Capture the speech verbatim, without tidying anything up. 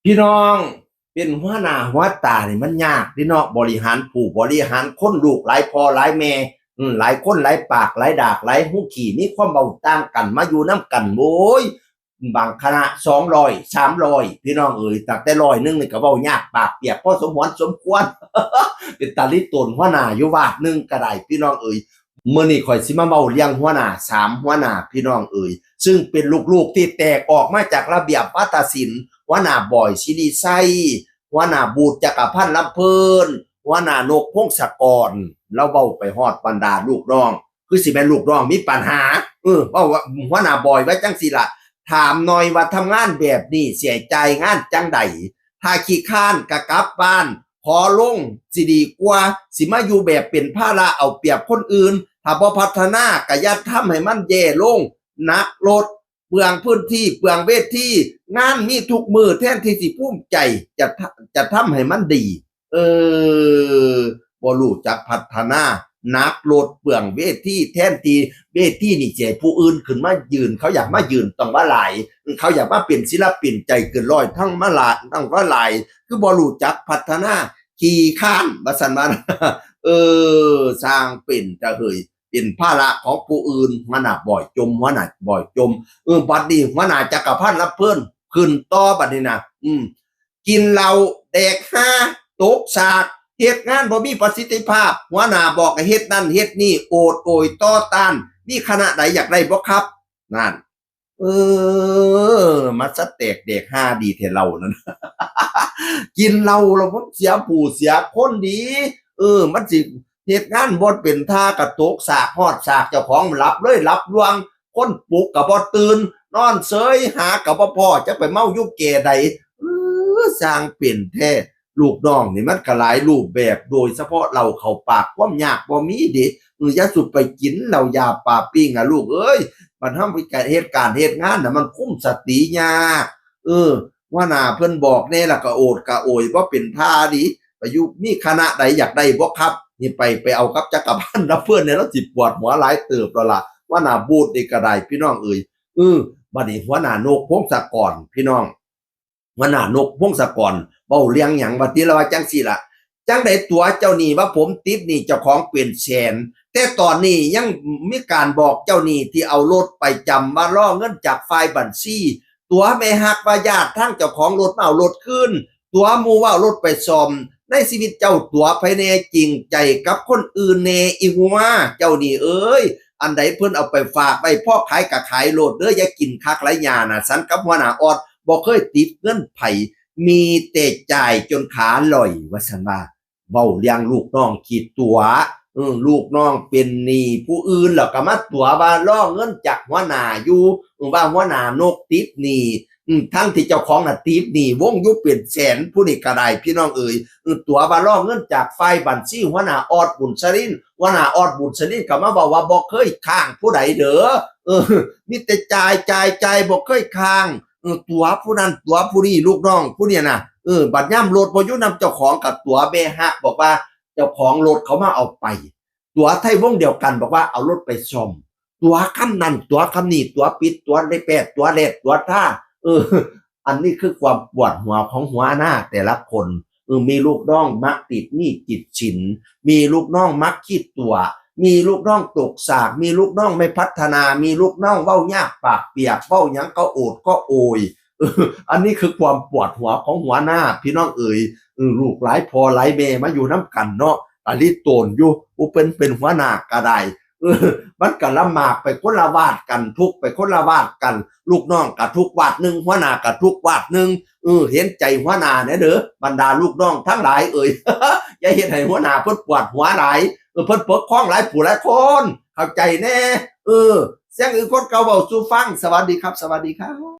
พี่น้อง เป็นหัวหน้าหัวตานี่มันยากเด้เนาะ บริหารผู้บริหารคน ลูกหลายพ่อหลายแม่ อืม หลายคนหลายปากหลายดากหลายหูขี้ มีความเว้าต่างกัน มาอยู่นำกัน โอ้ย บางคณะสองร้อย สามร้อย พี่น้องเอ๋ย ตั้งแต่ร้อยหนึ่งนี่ก็เว้ายากปากเปียกพอสมควรสมควร เป็นตาลิโตนหัวหน้าอยู่วาดหนึ่งก็ได้ พี่น้องเอ๋ย มื้อนี้ข้อยสิมาเว้าเรื่องหัวหน้าสามหัวหน้า พี่น้องเอ๋ย ซึ่งเป็นลูกๆที่แตกออกมาจากระเบียบวาทศิลป์ หัวหน้าบอย ศิริชัย หัวหน้าบูด จักรพันธ์ ลำเพลิน หัวหน้านก พงศกร ลาวเว้าไปฮอดบรรดาลูกน้อง คือสิแม่นลูกน้องมีปัญหา เออ เว้าว่าหัวหน้าบอยว่าจั่งซี้ล่ะ ถามหน่อยว่าทำงานแบบนี้สิให้จ่ายงานจั่งใด ถ้าขี้คร้านก็กลับบ้าน ขอลงสิดีกว่า สิมาอยู่แบบเป็นภาระเอาเปรียบคนอื่น ถ้าบ่พัฒนาก็อย่าทำให้มันแย่ลง หนักโลด เปลืองพื้นที่ เปลืองเวที งานมีทุกมื้อ แทนที่สิภูมิใจ จะทะ- จะทำให้มันดี เออ บ่รู้จักพัฒนา หนักโลด เปลืองเวที แทนที่เวทีนี่สิให้ผู้อื่นขึ้นมายืน เขาอยากมายืนต้องว่าหลาย เขาอยากมาเป็นศิลปินใจเกินร้อย ทั้งมาหลาย ทั้งว่าหลาย คือบ่รู้จักพัฒนา ขี้คร้าน ว่าซั่นว่า เออ สร้างเป็นตะเฮย เป็นภาระของผู้อื่น หัวหน้าบอยจม หัวหน้าบอยจม เออ บัดนี้หัวหน้าจักรพันธ์ลำเพลิน ขึ้นต่อบัดนี้นะ อืม กินเหล้า แดกฮา ตกสาก เฮ็ดงานบ่มีประสิทธิภาพ หัวหน้าบอกให้เฮ็ดนั่นเฮ็ดนี่ โอดโอยต่อต้าน มีคณะใดอยากได้บ่ครับ นั่น เออ มาสะแตกแดกฮาดีแท้เหล้านั่น กินเหล้าแล้วมันเสียผู้เสียคนดี เออ มันสิเฮ็ดงานบ่เป็นท่า กะตกสากฮอดสาก เจ้าของหลับเลยหลับลวง คนปลุกกะบ่ตื่น นอนเซยหากะบ่พ้อ จักไปเมาอยู่แก่ใด เออ สร้างเป็นแท้ ลูกน้องนี่มันก็หลายรูปแบบ โดยเฉพาะเหล้าเข้าปาก ความยากบ่มีเด้ เออ อย่าสุไปกินเหล้ายาปลาปิ้งอะลูกเอ้ย บัดเฮาไปเฮ็ดการเฮ็ดงานน่ะ มันคุมสติยาก เออ หัวหน้าเพิ่นบอกแน่ แล้วก็โอดกะโอย บ่เป็นท่าดี ไปอยู่ มีคณะใดอยากได้บ่ครับ นี่ไป ไปเอากับจักรพันธ์ลำเพลินเนี่ย ลาวสิปวดหัวหลายเติบแล้วล่ะ หัวหน้าบูดนี่ก็ได้ พี่น้องเอ๋ย เออ บัดนี้หัวหน้านก พงศกร พี่น้อง หัวหน้านก พงศกร เว้าเรื่องหยัง ว่าติ ลาวว่าจั่งซี้ล่ะ จั่งใดตั๋วเจ้าหนี้ว่าผมติดหนี้เจ้าของเป็นแสน แต่ตอนนี้ยังมีการบอกเจ้าหนี้ที่เอารถไปจำว่ารอเงินจากฝ่ายบัญชี ตั๋วแม่ฮักว่าญาติทางเจ้าของรถมาเอารถคืน ตั๋วหมู่ว่าเอารถไปซ่อม ในชีวิตเจ้าตั๋วไผแน่ จริงใจกับคนอื่นแน่ อีหัว เจ้าหนี้เอ้ย อันใดเพิ่นเอาไปฝากไว้ พอขายก็ขายโลดเด้อ อย่ากินคักหลาย ย่าน่ะ ฉันกับหัวหน้าออดบ่เคยติดเงินไผ มีแต่จ่ายจนขาลอย ว่าซั่นว่า เว้าเรื่องลูกน้องขี้ตั๋ว เออ ลูกน้องเป็นหนี้ผู้อื่น แล้วก็มาตั๋วว่ารอเงินจากหัวหน้าอยู่ เออ ว่าหัวหน้านกติดหนี้ อืม ทั้งที่เจ้าของน่ะติดหนี้วงอยู่เป็นแสน ผู้นี้ก็ได้ พี่น้องเอ๋ย เออ ตั๋วว่ารอเงินจากฝ่ายบัญชีหัวหน้าออด บุญสรินทร์ หัวหน้าออด บุญสรินทร์ก็มาเว้าว่าบ่เคยค้างผู้ใดเด้อ เออ มีแต่จ่าย จ่าย จ่าย บ่เคยค้าง เออ ตั๋วผู้นั้นตั๋วผู้นี้ ลูกน้องผู้นี้น่ะ เออ บัดยามรถบ่อยู่นำเจ้าของก็ตั๋วแม่ฮัก บอกว่าเจ้าของรถเขามาเอาไป ตั๋วไทยวงศ์เดียวกัน บอกว่าเอารถไปซ่อม ตั๋วคำนั้นตั๋วคำนี้ ตั๋วปิดตั๋วได้แปดตั๋วแลดตั๋วท่า เออ อันนี้คือความปวดหัวของหัวหน้าแต่ละคน เออ มีลูกน้องมักติดหนี้ติดสิน มีลูกน้องมักขี้ตั๋ว มีลูกน้องตกสาก มีลูกน้องไม่พัฒนา มีลูกน้องเว้ายากปากเปียก เว้าหยังก็โอดก็โอย เออ อันนี้คือความปวดหัวของหัวหน้า พี่น้องเอ๋ย เออ ลูกหลายพ่อหลายแม่มาอยู่นำกันเนาะ ตาลิโตนอยู่ ผู้เป็น เป็นหัวหน้าก็ได้ เออ มันก็ลำบากไปคนละวาดกัน ทุกข์ไปคนละวาดกัน ลูกน้องก็ทุกข์วาดหนึ่ง หัวหน้าก็ทุกข์วาดหนึ่ง เออ เห็นใจหัวหน้าแหน่เด้อ บรรดาลูกน้องทั้งหลายเอ๋ย อย่าเฮ็ดให้หัวหน้าเพิ่นปวดหัวหลาย เออ เพิ่นปกครองหลายผู้หลายคน เข้าใจแหน่ เออ เสียงอื่นคนเก่าเว้าสู่ฟัง สวัสดีครับ สวัสดีครับ